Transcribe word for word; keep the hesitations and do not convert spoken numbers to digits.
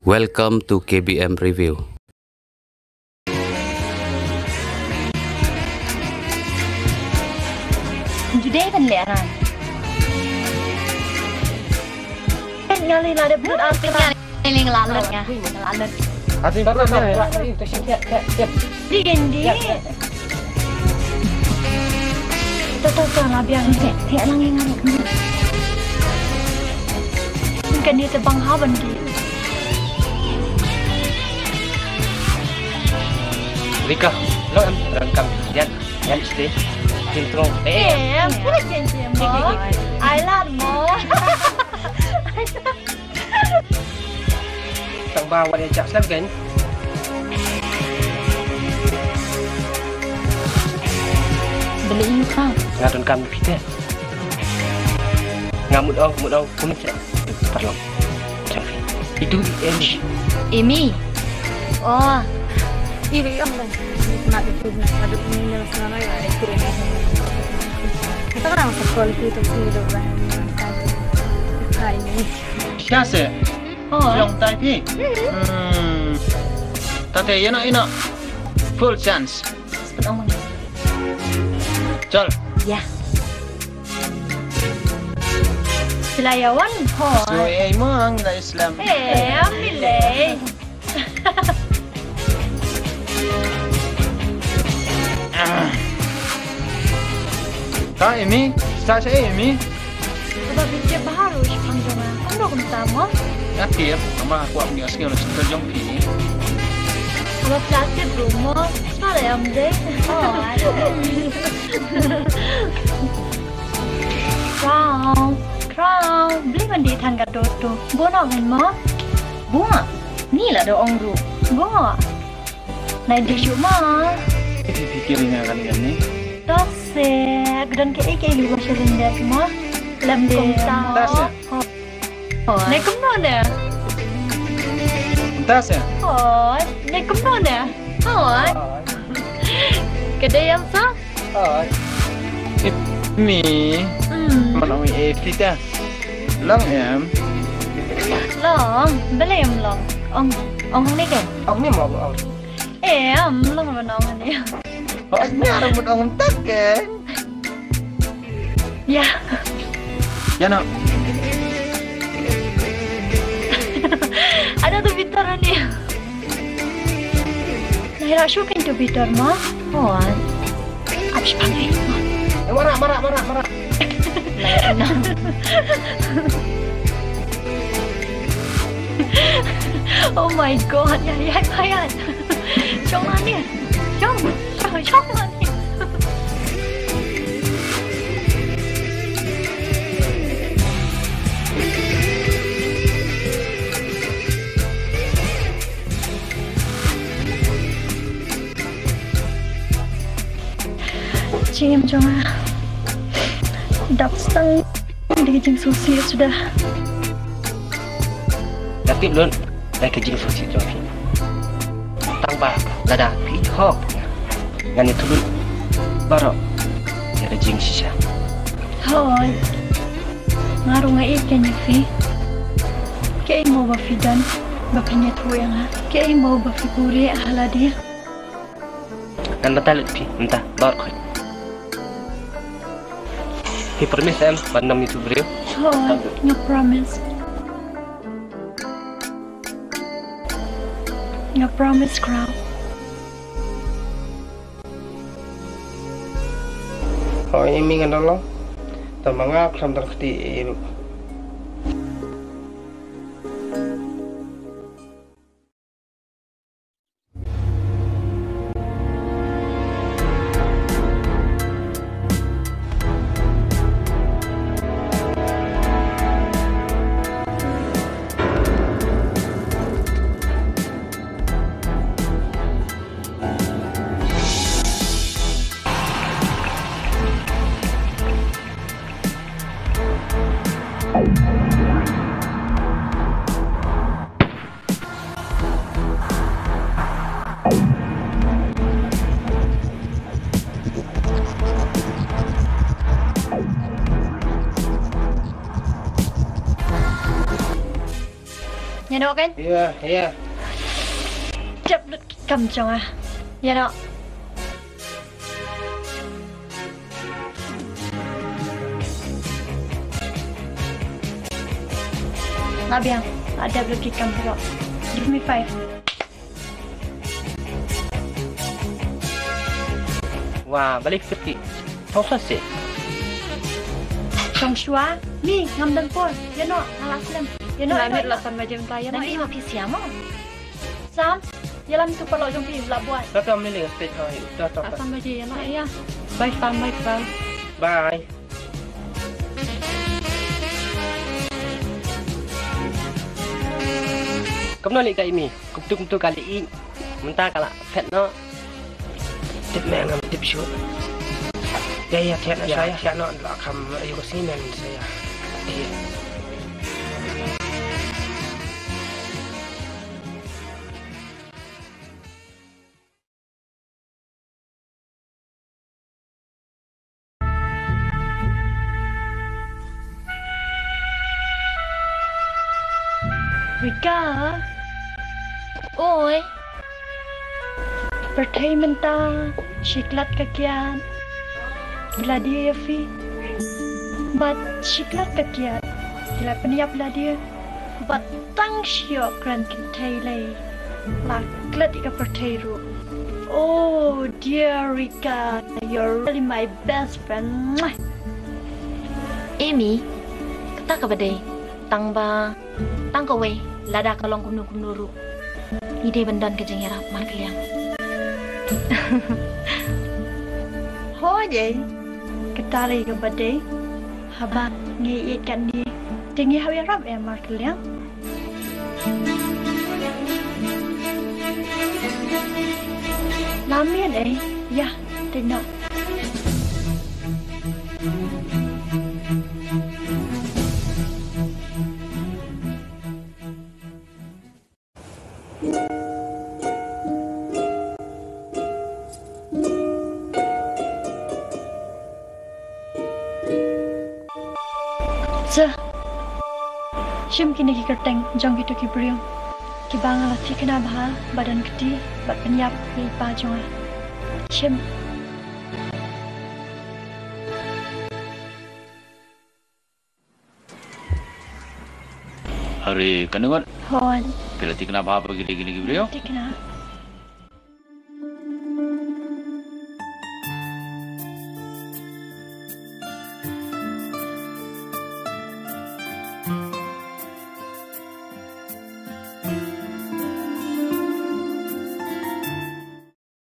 Welcome to K B M Review. Today kan le ran. Kan ngali la de blut al kena. Ngali la lut nga. La lut. Ati ba na. Di gendi. Tata tata la biang. Te te lang yang. Kan ni te bang haban di. Rika, lo em rangkam yan yan stay. Intro. Eh, em pura kenji mo. I love mo. Tang ba wat ïa jak slem kein. Beli yu ka. Nga donkam ïa phi te. Nga mut ong, mut ong, kum che. Parlong. Jong phi. Itu Amy. Amy. Oh. Iri ong dong. Na itu na kadu ni na sana ya. Kita kan orang sekolah itu sini dong. Hai. Sha se. Oh. Long tai phi. Hmm. Tate ïa na ïa na. Full chance. Chal. Ya. Sila ya wan ho. So eh mang la Islam. Eh, amile. Ka Amy, sa sa Amy. Ba bincang baru si panjang. Kamu dah kena tamu. Aktif, ama aku apa ni asli orang cerita jong pi. Kalau plastik rumah, sekarang ya mde. Oh, aduh. Crown, crown, beli mandi than ka doto. Bono kan ma? Bunga, ni la do ong ru. Bunga. Nai di shu ma. Iti pikir ina kan kan ni. Tase, kedan ke eke li wa shalin det ma. Lem de. Tase. Nai kumno ne? Tase. Hoi, nai kumno ne? Hoi. Kedai yang sa? Hoi. Ip mi. Hmm. Mana mi ip kita? Long em. Long, beli em long. Ong, ong ni ke? Ong ni mau ong. Em long mana ong ni? Hoi, ni ada mun ong tak ke? Ya. Ya no. Ada tu bitar ni. Nai la shu kan tu bitar ma. Oh. Abis pang eh. Mara mara mara mara. Oh my god, ya ya ya. Jong ani. Jong, jong, jong ani. Jingim jong nga. Dap stang da ka jingsngewsih suda. Da tip lut da ka jingsngewsih jong phi. Tang ba lada phi hok ngan ïathuh lut baroh ïa ka jingshisha. Hooid. Nga ruh nga ïeit kein ïa phi. Kaei mo ba phi don ba phin ïathuh ïa nga? Kaei mo ba phi buhrieh ha lade? Ngan batai lut phi mynta baroh khoit. Phi promise em ban ym ïathuh briew? Hooid, nga promise. Nga promise, Crown. Hooid, Amy, ngan da long. Tang ma nga khlem don kti ei ruh. Ïa kan? Ïa, ïa. Dep lut ki kam jong nga. Ïa noh. Nga biang, nga dep lut ki kam jong nga. Give me five. Wa, balei phi kyrkieh? Thong shuwa seh. Thong shuwa? Mi, ngam don por. Ïa noh, nga la slem. Ïa noh, ïa noh, ïa noh. La san baje mynta, ïa noh. Nang ïa noh. Phi siam mo? Sam, ïalam tu paralok jong phi, la buaid. Ka kam ni ling stage ha, ïa, ta, ta, ta. San baje, ïa noh, ïa. Bye, Sam, bye, Sam. Bye. Kumno leh ka Imi? Kumtu kumtu ka leh ïing. Mynta ka la phet noh. Tip me ngam tip shuh. Ïa ïa thiah noh, ïa thiah noh, la kham ïa ka cement sa ïa. Thiah. Rika. Oi. Pyrthei mynta shi klet ka kiad ki la die ïa phi. Bad shi klet ka kiad ki la pynïap la die. Bad tang shu kren kynthei lei la klet ïa ka pyrthei ruh. Oh dear Rika, you're really my best friend. Mwah. Imi, kata kaba dei, tang ba, tang kawei, lada ka long kumno kumno ruh, ngi dei ban don ka jingïarap markylliang. Hooid, kata lei kaba dei. Haba ngi ïeit katne, te ngi hap ïarap eh markylliang. Lam miet eh, ïa, te noh. Sir, shim kine ki kyrteng jong kito ki briew kiba nga la thikna bha ba don kti bad pynïap ïa i pa jong nga. Shim. Are, Kanungot. Hooid. Phi la thikna bha ba kine, kine ki briew? Thikna.